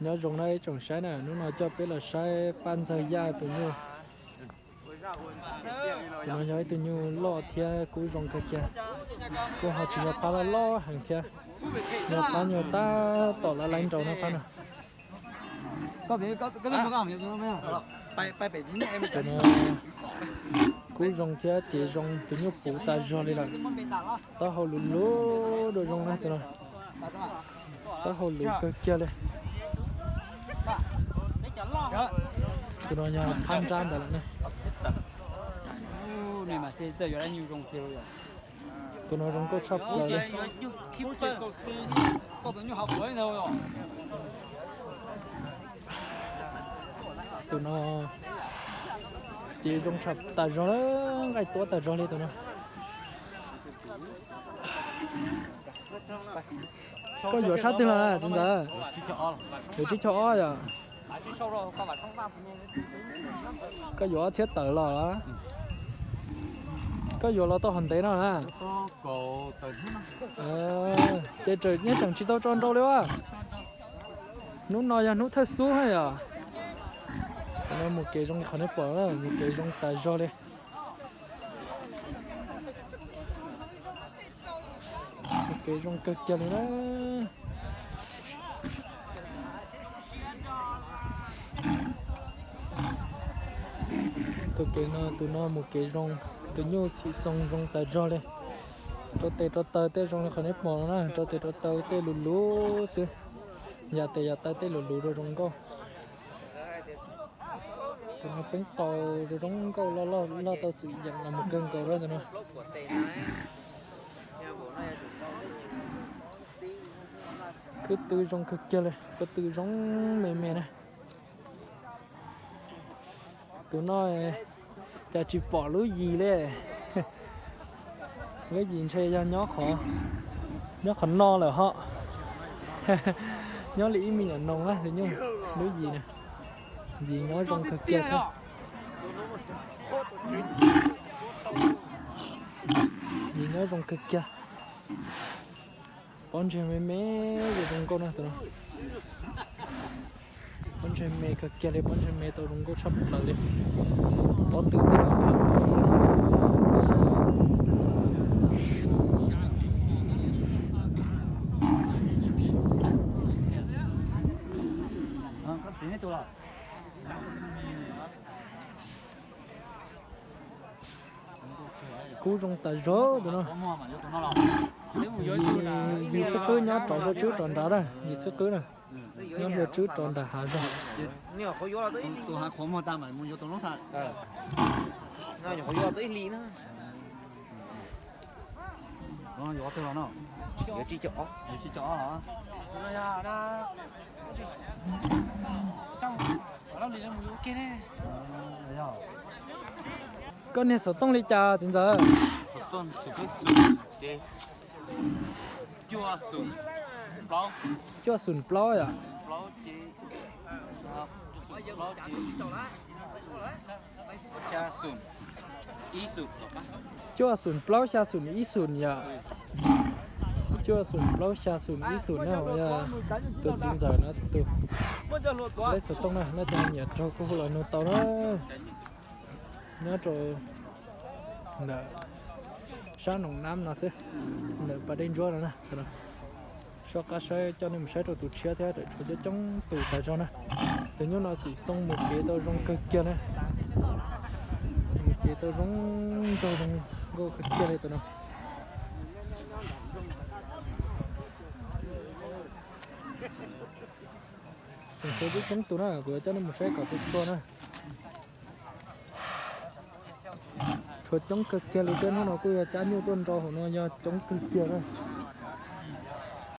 Nyob zoo na ib tsoom saib na, hnub no coj peb los saib pab ntxawg Yaj tus nyuj. Tus no yog ib tug nyuj loj thiab kub zoo kawg kiag, kuj ho tsis yog pab loj loj heev thiab, yog pab nyuag tab tom laiv laiv nraud no pab no. Kub zoo thiab cev zoo, tus nyuj puv tas zog li lawm. Taub hau luv luv dua zoo na tus no. Taub hau luv kawg kiag li. Tus no yog phab nrab ntawd lawm ne. Tus no zoo nkauj tshaj plaws li. Tus no ces zoo tshaj tas zog, nqaij tuab tas zog li tus no. Koj yuav sab twg los txiv ntxawm? Yuav tsib caug ob yom. Koj yuav ob txhiab tawm los? Koj yuav los tau hov ntev no na? Ces neb tseem tsis tau tso nrau li as. Hnub no yog hnub thawj xub na yom. Mus kev zoo li qhov nej pom, mus kev zoo tas zog li. Mus kev zoo kawg kiag li na. Tus kev no, tus no mus kev zoo, tus nyuj xim xoo zoo tas zog li. Rau tes rau taw tej zoo li qhov nej pom no na, rau tes rau taw tej luv luv xwb. Yam tes yam taw tej luv luv rau zoo nkauj. Tus no peeb qau zoo zoo nkauj, loj loj tau xwm yeem los mus kawg nkaus lawm tus no. Koj tw zoo kawg kiag li, koj tw zoo me me na. Tus no cas tsis pom lub yis li. Lub yis ntshe yog nyob qhov no lawm hos. Nyob li ib me nyuam noog na, lub yis na. Yis nyob zoo kawg kiag thiab. Yis nyob zoo kawg kiag. Pob ntseg me me zoo zoo nkauj na tus no. Pob ntseg me kawg kiag li, pob ntseg me tau zoo nkauj tshaj plaws li. Pob tw tib xwb. Kub zoo tas zog tus no. Yis xwb qwb nyob rov hlua tswb rov nrad na, yis xwb qwb na. Nyob hlua tswb rov nram hav zoov. Koj niag xov tooj li cas txiv ntxawm? Cuaj xoom plaub yom. Cuaj xoom plaub xya xoom ib xoom yom. Cuaj xoom plaub xya xoom ib xoom na, yog tus txiv ntxawm no tus. Lej xov tooj na, nej cov nyiam raug kuj hu los nug tau na. Nyob rau ntawm sab Noom Nab no xwb, ntawm pas dej ntsuab no na. Soj qab saib coj nej mus saib rau tus tshiab thiab, tseem tshuav coob coob tus tas zog na. Tus nyuj no xim xoo mus kev tau zoo kawg kiag na. Mus kev tau zoo nraug zoo nkauj kawg kiag li tus no. Tseem tshuav coob coob tus na, kuv yuav coj nej mus saib kom txhua txhua na. Tshuav coob kawg kiag li thiab, hnub no kuj yog cab nyuj tuaj nrau hauv no yog coob kawg kiag na.